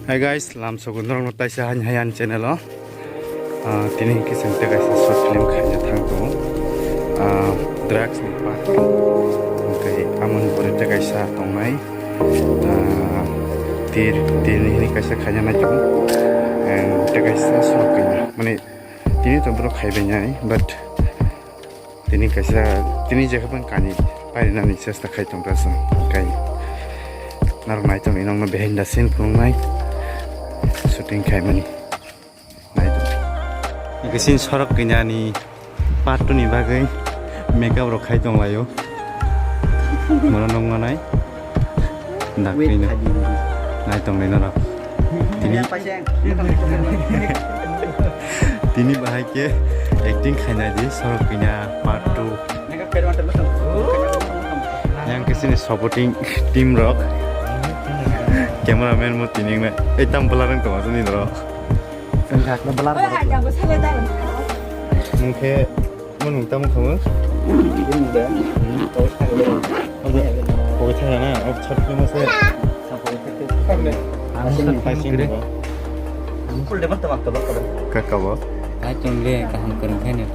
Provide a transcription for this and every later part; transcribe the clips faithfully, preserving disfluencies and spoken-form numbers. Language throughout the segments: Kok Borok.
Hi guys, lam sogo norokno taisa hani hai ani channel o. Ah, tini hwnkhe chwng tei kaisa short film khaina thang tongo. Ah, drugs ni part. Hwnkhe amoni pore tei kaisa tongnai. Ah, tir, tini hini kaisa khaina nai tongo. And tei kaisa short khaina. Mane tini to borok khaibai nai, but tini kaisa, tini je khe bang kani painani chesta khai tongkha chwng, kai. Narok nai tongwi nokno behind the scene phunuknai shooting khaimani. Nai tong. Bisin sorok kanyani part two ni bagwi makeup rok khai tonglaio. Mono nukmanai. Daktino. Nai tonglaina rok. Tini, tini bahai khe acting khaina di sorok kanya part two. Yang kesini supporting team rok. Cameraman mo tini na. Eh, tam belarang to masuk ni rok. Mungkin Mun nung tamo kamo? Ini udah. Kau kata na, aku chat ni masa. Sampai itu. Sampai sini. Kau kata. Kakak bo. Hai tong le kaham kereng kene.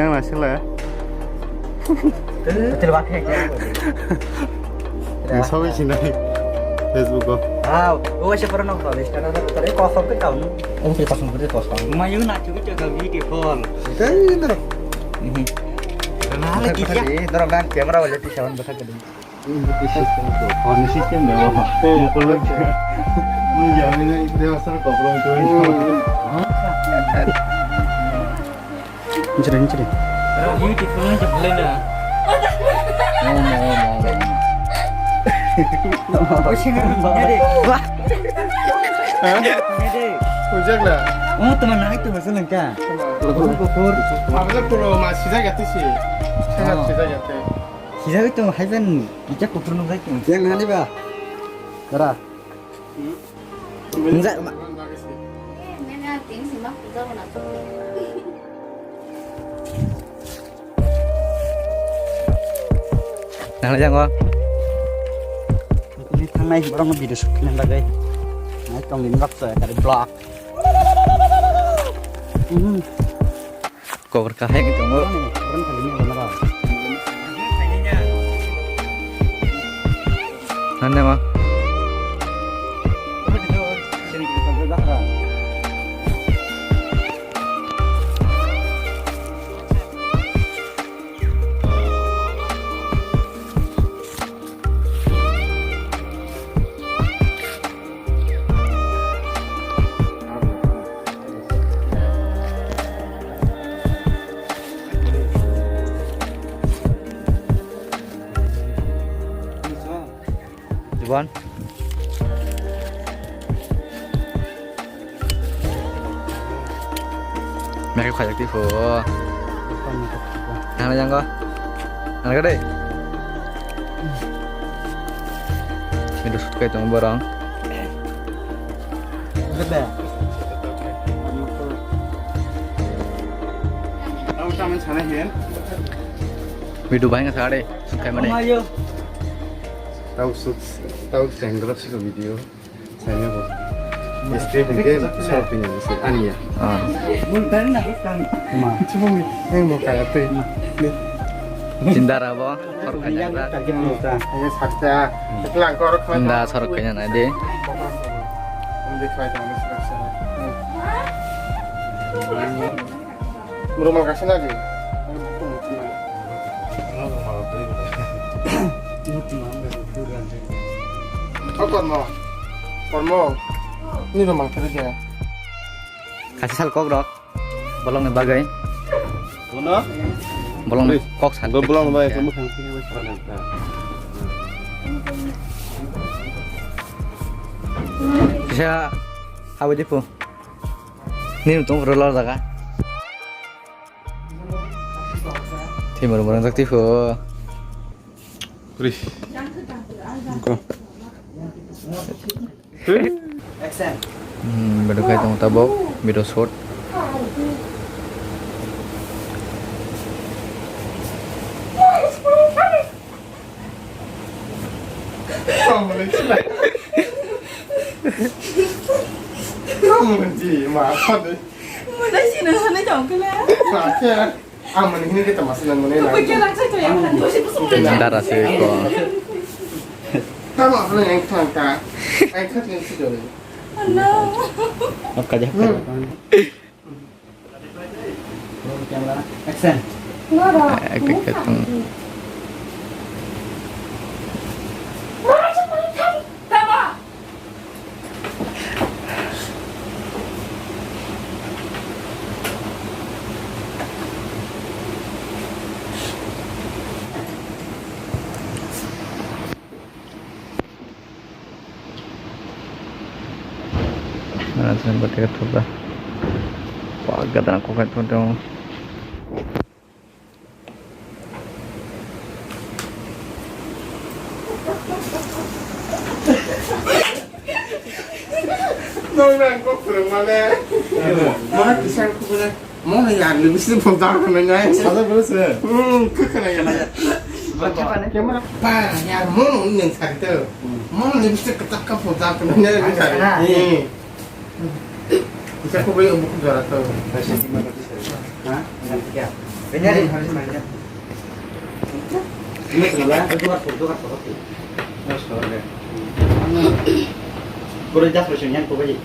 Yang masih lah. Betul banget. Yang sobi sinai Facebook ko. Ah, oh, siapa orang nonton? Sekarang aku tadi kosong ke tahun. Oh, dia kosong, dia kosong. Mayu nak cuci jaga beautiful. Tadi ntar. Ini. Kenapa kita? Tadi ntar kan kamera boleh pisauan besar gede. Ini system tu. Oh, ini system dah. Oh, kalau dia. Ini jangan ini dia asal kau belum tu. Jreng, jreng. Beautiful ni jeblai na. Omo, omo, omo. Wah. Hah? Ujak na? Oh, teman naik tu masa lengka. Teman. Kukur, kukur. Apa tu kalau masih jaga tu sih? Saya masih jaga tu. Sijak tu haiban ijak kukur nung jaga tu. Yang nani ba? Dara. Enggak, Mak. Nang lajang ko. Ini tangnai borok no video shoot khaina bagwi. Nai tong ini baksa dari vlog. Hmm. Kobor kahai ni tongo. Nande ma. Juban. Makeup khajak tiho. Nang jang ko. Nang ka dei. Itu suka itu borong. Gede. Aku sama sana hin. Video banyak sekali. Suka mana? Ayo. Tahu suk, tahu senggrap sih video. Saya bu. Istri mungkin shopping ini sih. Ania. Ah. Ma. Cuma ini mau kayak apa ini? Cinta apa? Ini sakta. Ini langkor. Inda sorok kanya nai de. Ini kaya tangan sakta. Rumal kasih lagi. Oh, kormo. Kormo. Ini rumal kerja. Kasih sal kok rok. Bolong ni bagai. Mana? Bolong ni kok sal. Bolong ni bagai kamu kan sini wes. Bisa hawa dipu. Ni untung rela jaga. Timur murang tak tiho. Please. Go. Hmm, bedo khai tong tabok, bedo short. Ang mani ma phani. Mani sini hane jong kena. Pacha. Ang mani hini kita masih nang mani. Apa kira saya yang kan dosi kusum. Dara sih kok. Kamu apa yang tangka? Yang kat yang sudah. Allah. Apa aja? Roll camera, action. Ek, ek, ek, hmm. Nana sini bertiga tuh lah. Wah, gadang aku kan tuh dong. Nong nang kok kurang mana? Mana kisah aku punya. Mono yar lipstick phunjak hwnwi nai. Saja bwrwi se. Hmm, kwkhwrang ya. Camera. Ba, yar mono nwng sari to. Mono lipstick kwchak khe phunjak hwnwi nai. Ani sari. Ani. Hmm. Bisa ko bai omo jora to. Ha? Ini hari hari mana? Ini sudah, itu kan foto, kan foto. Terus kalau ada. Boleh jas persennya kok aja.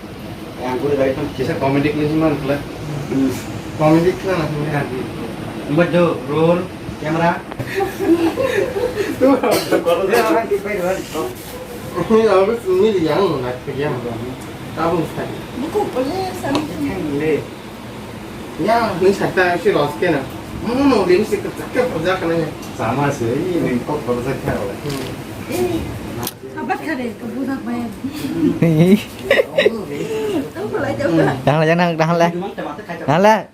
Yang gue dari kan. Kisah komedi klip mana, klip? Hmm. Komedi klip mana? Yang di. Mbak do, roll, camera. Tuh, kalau dia orang di pai, orang. Ini habis ini yang nak kerja. Kamu sekali. Buku boleh sama. Boleh. Ya, ini sakta si los kena. Mono lipstick kwchak khe phunjak hwnwi. Sama se, ini kok phunjak khe wala. Hmm. Sabat kare, kebujak bayar. Tahu lah jauh lah. Dah lah, jangan, dah lah. Dah lah.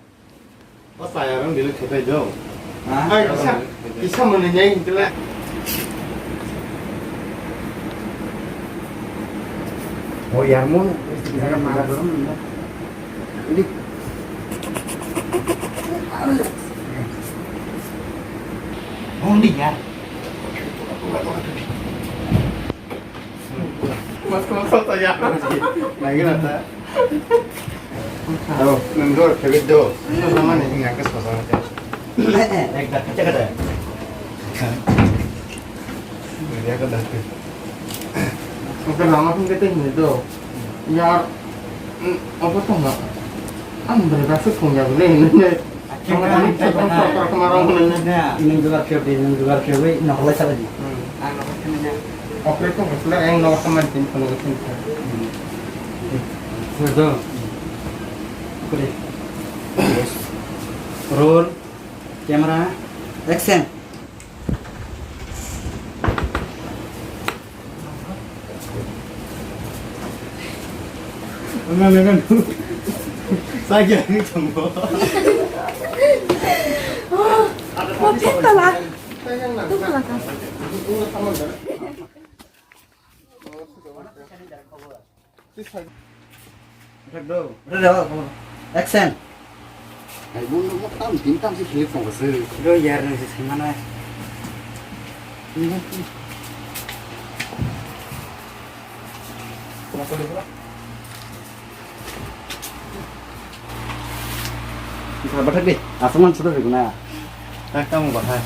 Pas saya orang bilang kita jauh. Hah? Hai, bisa, bisa menanyai gitu lah. Oh, ya, mau. Ini. Only ya. Mas, mas, ya. Lagi rata. Oh, nang dor, kebit do. Nama ni? Ini angkas pasang aja. Ek dak, cek ada. Dia ke dak. Oke, lama pun kita ini do. Ya, mm, apa tuh nggak? Ang berasa punya boleh ini. Nang jugar khe di, nang jugar khe wi, nokol lai sala di. Hmm. Ang nokol khe nanya. Operate ko bosla, ang nokol khe man tin, kono tin. Hmm. Sudah. Oke. Roll, camera, action. Ano, ano, ano? Sa akin ang ito mo. Bakit pala? Ito pala ka. Action. Ai, bundo mo tam tin tam si khili tong se. Ro yar ni se mana. Bathak di, aswk man sudo rikna. Ekdom bathak.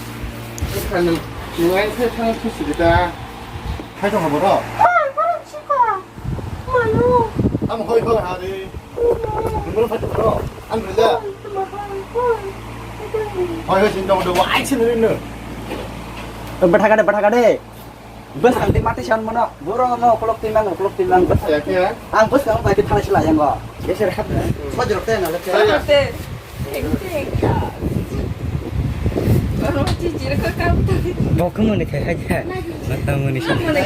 Ekdom, nung ang khe thang thusi kita. Hai tong boro. Malu. Tamo hoi hoi hari. Nunggulo phai tongro. Ang rila. Hoi hoi sin dong do ai sin ri no. Bathak de, bathak de. Bwskang twi mati san mano. Boro no ukolok twi mang, ukolok twi mang. Ya kya? Ang bwskang bai twi thanai sila yang go. Geser khat. Bajrok te na le. Bajrok te. Teng teng. Boro chichir ko kam to. Bokmoni khai khai. Matamoni. Matamoni.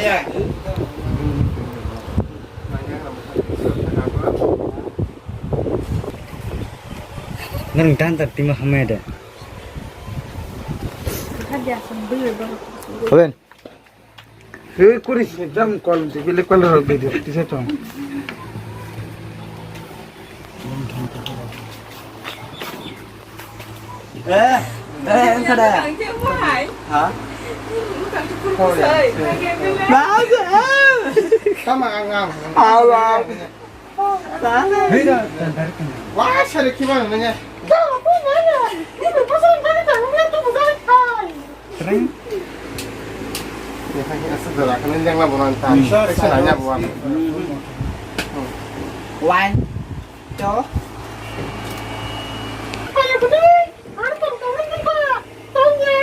Nang dan tar timo hamai de. Oben. He kuri se jam kol de bile kol ro de de tisa chong. Eh, eh, kada. Ha? Tama ang ang. Wah, sari kiman nanya. Kau apa nanya? Ini pesan dari kamu yang tunggu dari kai. Ini kan kita sudah lah, kena jangan bulan tadi. Bisa nanya buat. One, two. Ayo, betul. Harus kamu lupa. Tanya.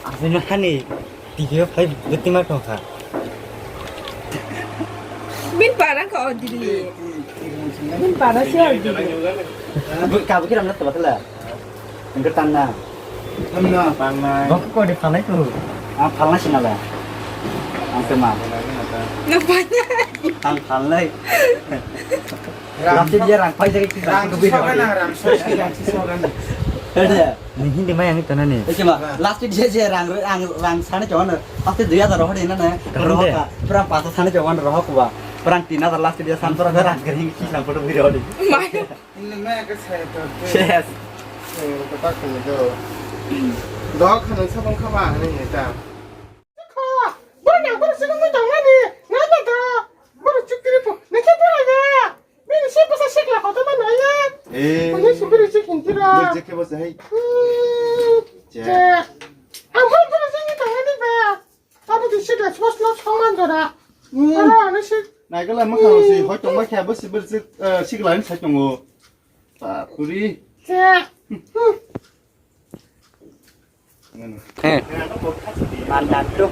Asli mah hani tiga five betima tongkha. Bin parang ka o Delhi. Bin parang si o Delhi. Kabu kiram na tebak la. Engke tanna. Tanna. Tanna. Bok ko di phalai ko. Ah, phalna sinala. Ang tema. Nupanya. Ang phalai. Rang Rang dia rang pai jagi kita. Rang tu beda. Sokan, rang sokan, rang sokan. Ada. Ni hindi mai ang itu nani. Oke ma, last dia je rang rang rang sana jawan. Pasti dua ada roh di nana. Roh ka, pura pasa sana jawan roh kuba. Pura tina ada last dia sana pura rang kering sih sampai tu beda di. Mai. Ini mai ke saya tu. Yes. Saya kata kena tu. Dok kena sabun kama ni ta. Boro nang boro sini mui tongmani, nang na da. Boro chukri po, nang khe boro ya. Bini se basa sekla koto ma nai ya. Eh. Bini se biri se khinti ra. Biri se khe basa hai. Hmm. Che. Che. Ang boro boro sini tongmani ba. Abo di sekla sos lo songman jora. Hmm. Ara ani se. Naikala ma khang si, hoi tongma khe abo se biri se, eh, sekla ni sai tongo. Pa puri. Che. Hmm. Eh. Mandan tu.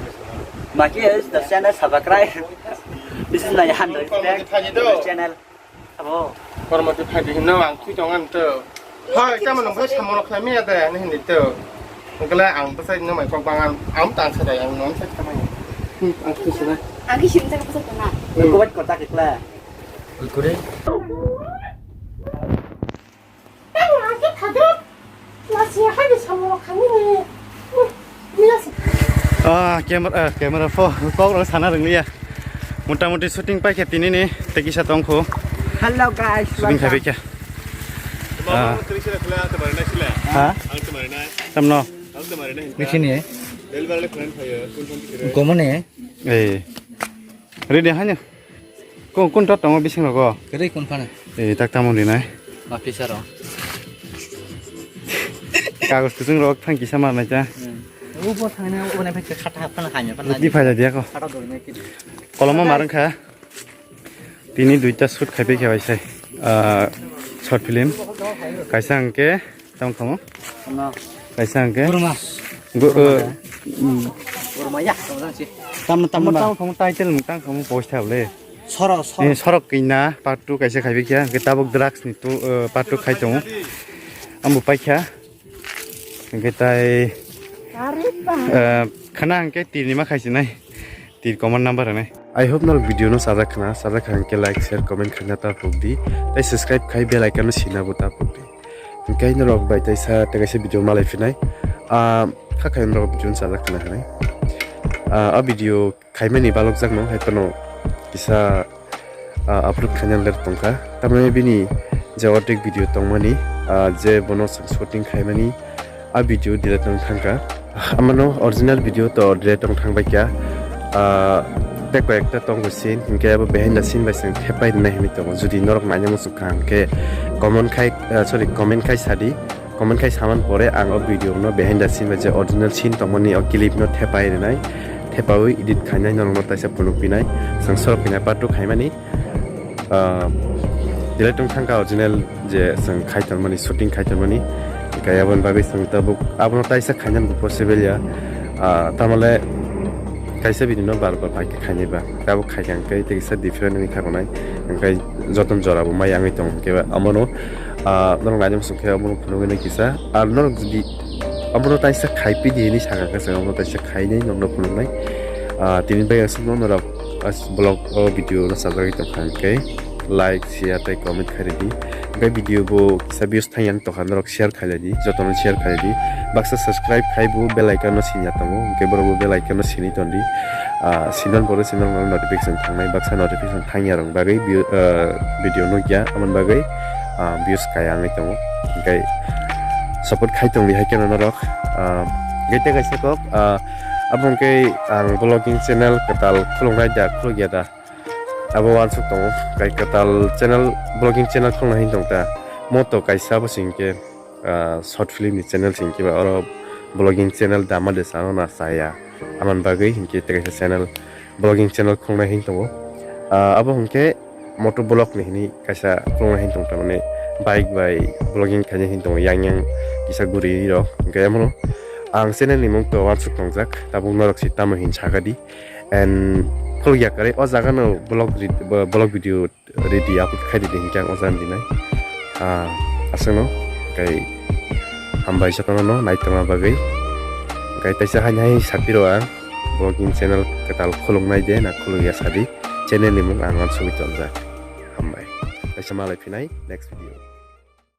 Maki is the channel subscribe. This is my hand respect. This channel. Abo. Kormoti phai di hinno ang thui tong an to. Hoi, tamo nang bai samung khlai miya de, ani hindi to. Gela ang bwsai no mai kok bangan, ang tang sa dai, ang non sa thamai. Hmm, ang thui sa dai. Ang ki sim ta bwsai tong na. Ko bat ko ta kikla. Kure. Ah, camera, ah, camera pho, kok rok sana rwngya. Mota moti shooting paikha tini ni, tei kisa tongkho. Hello guys, shooting welcome. Khabaikha. Ah. Ha? Tamno? Bisini? Gomone? Eh. Ready hanya? Kon, kon ta tongo bising rogo? Kwrwi kon phano? Eh, tak tamo rinai. Ma pisa ro. Kagos kusung rok thang kisa ma nai ta. Hmm. Ubo thangna, ubo nai phai khata phano haino phano. Di phai dia ko. Khata doi nai ki. Koloma marang kha. Tini duita shoot khai pai kha bai sai. Ah, short film. Kaisa hwnkhe Tamo kamo? Ano. Kaisa hwnkhe? Guruma. Gu-, uh, mm. Guruma ya, tamo jang si. Tamo, tamo, tamo kamo title, tamo kamo post ha le. Soro, soro. Eh, sorok kina, part two kaisa khai bikya, hwnkhe tabuk drugs ni tu, uh, part two khai tongo. Ambo paikha. Hwnkhe tai, uh, khana hwnkhe tini ma khai sinai. Tir common number hwnwi. I hope norok video no sajak khna, sajak kha hwnkhe like, share, comment khaina ta phuk di. Tei subscribe khai bell icon no sina bo ta phuk di. Hwnkhe norok bai teisa tei kaisa video malai phinai. Ah, kha khai norok video no sajak khna hwnwi. Ah, a video khaimani balokjak no hai phano kisa, ah, upload khaina ler tongkha. Tamni bini je ordek video tongmani, ah, je bono shooting khaimani, a video delete wng thangkha. Amano original video to delete wng thangbaikha. Ah, tei koyekta tongo scene, hinkhe abo behind the scene bai chwng thepai rwnai hinwi tongo. Jodi norok naina muchung kha hinkhe comment khai, ah, sorry, comment khai sadi. Comment khai saman pore ang o video no behind the scene bai je original scene tongmani o clip no thepai rwnai. Thepaui edit khainai norokno taisa phunuk pinai. Chwng sorok khaina part two khaimani. Ah, delete wng thangkha original je chwng khai tonmani, shooting khai tonmani. Hinkhe aboni bagwi chwng tabuk abono taisa khainani bo possible ya. Ah, tamale kaisa video no bar bar bai khe khainai ba. Tabuk khaikha hinkhe tei kisa different wngwi kha rwnai. Hinkhe jotono jora bo mai wngwi tongo hinkhe ba. Abono, ah, norok naina muchung khe abono phunugwi nai kisa. Ar norok jodi abono taisa khai pidi hinwi sakha khe chwng abono taisa khainai norokno phunuknai. Ah, tini bagwi aswkno norok as vlog o video no chajagwi tongkha hinkhe like, share tei comment khairidi. Hinkhe video bo kisa views thangya wng tongkha norok share khailadi, jotono share khailadi. Baksa subscribe khai bo bell icon no sinya tongo, hinkhe borok bo bell icon no sinwi tondi. Ah, sinon pore sinon notification thangnai, baksa notification thangya rok bagwi view, ah, video nukya, amoni bagwi ah, views kaya wngwi tongo. Hwnkhe support khai tongdi hai kheno norok. Ah, hwnkhe tei kaisa kok, ah, abo hwnkhe ang vlogging channel kwtal khuluknai da, khulukya da? Abo uansuk tongo, kai kwtal channel, vlogging channel khulukna hini tong ta. Moto kaisa abo se hwnkhe, ah, short film ni channel se hwnkhe ba oro vlogging channel dama de sano na saya. Amoni bagwi hwnkhe tei kaisa channel, vlogging channel khulukna hini tongo. Ah, abo hwnkhe moto vlog ni hini kaisa khulukna hini tong ta, mane bike bai vlogging khaina hini tongo yang yang kisa guri rok. Hwnkhe amo ang channel ni mung to uansuk tongjak, tabuk norok se tamo hin sakadi. And khulukya kwrwi o jaga no vlog ri-, bo-, vlog video ready upload khai ridi hinkhe ang o jaga dinai. Ah, aswkno kai hambai jotono no naitongna bagwi. Kai taisa haini hai sapiro ang vlogging channel kwtal khuluknai de na khulukya sadi, channel ni mung ang uansugwi tonjak. Hambai. Taisa malai phinai next video.